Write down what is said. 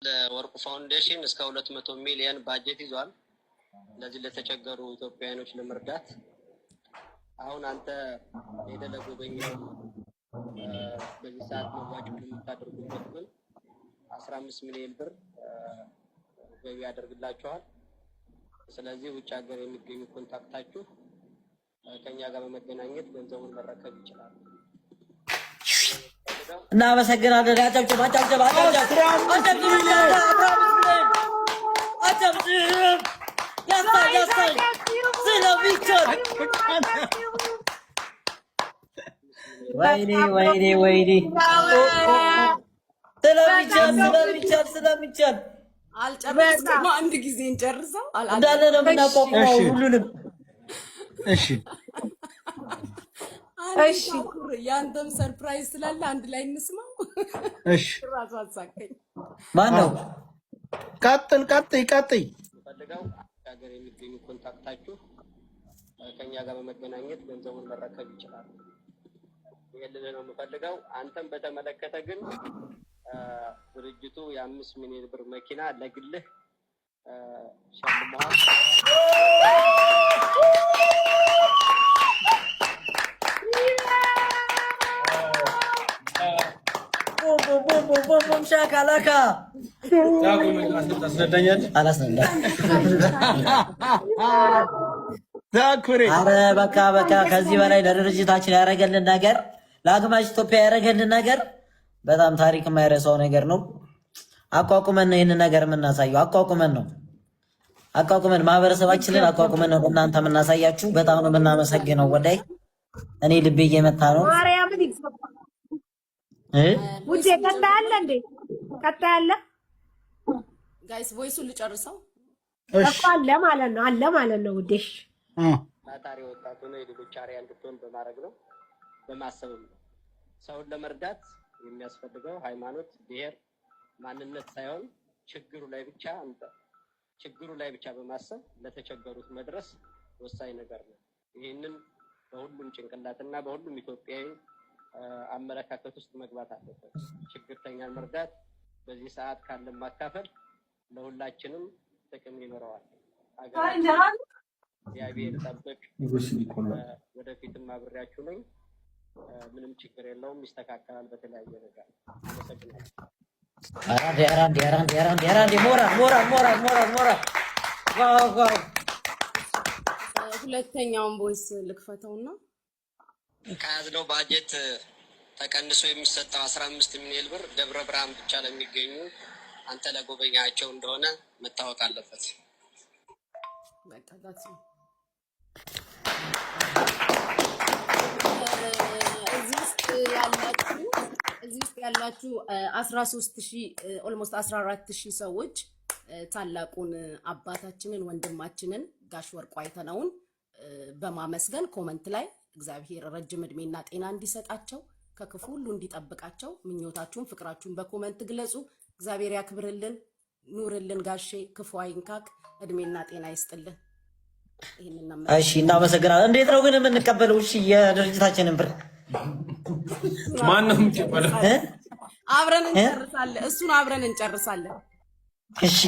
ለወርቁ ፋውንዴሽን እስከ 200 ሚሊዮን ባጀት ይዟል። ለዚህ ለተቸገሩ ኢትዮጵያውያኖች ለመርዳት። አሁን አንተ ሄደህ ለጎበኘው በዚህ ሰዓት መዋጮ የምታደርጉበት ግን 15 ሚሊዮን ብር ገቢ ያደርግላችኋል። ስለዚህ ውጭ ሀገር የሚገኙ contact ኣችሁ ከኛ ጋር በመገናኘት ገንዘቡን መረከብ ይችላሉ። እናመሰግናለን። አጨብጭብ፣ አጨብጭብ፣ አጨብጭብ፣ አጨብጭብ፣ 15 ሚሊዮን አጨብጭብ። ያሳይ ያሳይ ስለሚቻል። ወይኔ ወይኔ ወይኔ፣ ስለሚቻል ስለሚቻል ስለሚቻል። አልጨረስኩም። አንድ ጊዜ እንጨርሰው። እንዳለ ነው የምናቋቁመው ሁሉንም። እሺ። እሺ፣ ያንተም surprise ስላለ አንድ ላይ እንስማው። እሺ። ራሱ አሳቀኝ። ማን ነው? ቀጥል፣ ቀጥይ፣ ቀጥይ። ፈልገው ሀገር የሚገኙ contact ኣችሁ ከኛ ጋር በመገናኘት ገንዘቡን መረከብ ይችላሉ። ይሄን ልልህ ነው የምፈልገው። አንተም በተመለከተ ግን ድርጅቱ የ5 ሚሊዮን ብር መኪና ለግልህ ሸልመዋል። ቡም ቡም ቡም ቡም ቡም ሻካላካ። ታስረዳኛለህ? አላስረዳም። ታኩሬ። አረ በቃ በቃ፣ ከዚህ በላይ ለድርጅታችን ያደረገልን ነገር፣ ለአግማሽ ኢትዮጵያ ያደረገልን ነገር በጣም ታሪክ የማይረሳው ነገር ነው። አቋቁመን ነው ይህንን ነገር የምናሳየው። አቋቁመን ነው፣ አቋቁመን ማህበረሰባችንን አቋቁመን ነው ለእናንተ የምናሳያችሁ። በጣም ነው የምናመሰግነው። ወዳይ እኔ ልቤ እየመታ ነው። ማርያምን ይገባል። እ? ውዴ ቀጣይ አለ እንዴ? ቀጣይ አለ? Guys፣ voice ኡን ልጨርሰው። እኮ አለ ማለት ነው። አለ ማለት ነው ውዴ። እሺ። ታታሪ ወጣት ሆነ የሌሎች አርአያ እንድትሆን በማድረግ ነው፣ በማሰብም ነው። ሰውን ለመርዳት የሚያስፈልገው ሃይማኖት፣ ብሔር፣ ማንነት ሳይሆን ችግሩ ላይ ብቻ በማሰብ ለተቸገሩት መድረስ ወሳኝ ነገር ነው። ይህንን በሁሉም ጭንቅላትና በሁሉም ኢትዮጵያዊ አመለካከት ውስጥ መግባት አለበት። ችግርተኛን መርዳት፣ በዚህ ሰዓት ካለን ማካፈል ለሁላችንም ጥቅም ይኖረዋል። ሀገራችን እግዚአብሔር ጠብቅ። ወደፊትም አብሬያችሁ ነኝ። ምንም ችግር የለውም፣ ይስተካከላል በተለያየ ነገር። አመሰግናለሁ። አራንዴ አራንዴ አራንዴ አራንዴ አራንዴ፣ ሞራል ሞራል ሞራል ሞራል ሞራል፣ wow wow። ሁለተኛውን voice ልክፈተውና ከያዝነው ባጀት ተቀንሶ የሚሰጠው 15 ሚሊዮን ብር ደብረ ብርሃን ብቻ ለሚገኙ አንተ ለጎበኛቸው እንደሆነ መታወቅ አለበት። በቃ that's all። እዚህ ውስጥ ያላችሁ 13,000፣ almost 14,000 ሰዎች ታላቁን አባታችንን ወንድማችንን ጋሽ ወርቁ አይተነውን በማመስገን comment ላይ እግዚአብሔር ረጅም እድሜና ጤና እንዲሰጣቸው፣ ከክፉ ሁሉ እንዲጠብቃቸው ምኞታችሁን ፍቅራችሁን በ comment ግለጹ። እግዚአብሔር ያክብርልን፣ ኑርልን ጋሼ፣ ክፉ አይንካክ፣ እድሜና ጤና ይስጥልን። ይህንን ነው። እሺ፣ እናመሰግናለን። እንዴት ነው ግን የምንቀበለው? እሺ፣ የድርጅታችንን ብር? ማን ነው የሚቀበለው? እ? አብረን እንጨርሳለን። እሱን አብረን እንጨርሳለን። እሺ።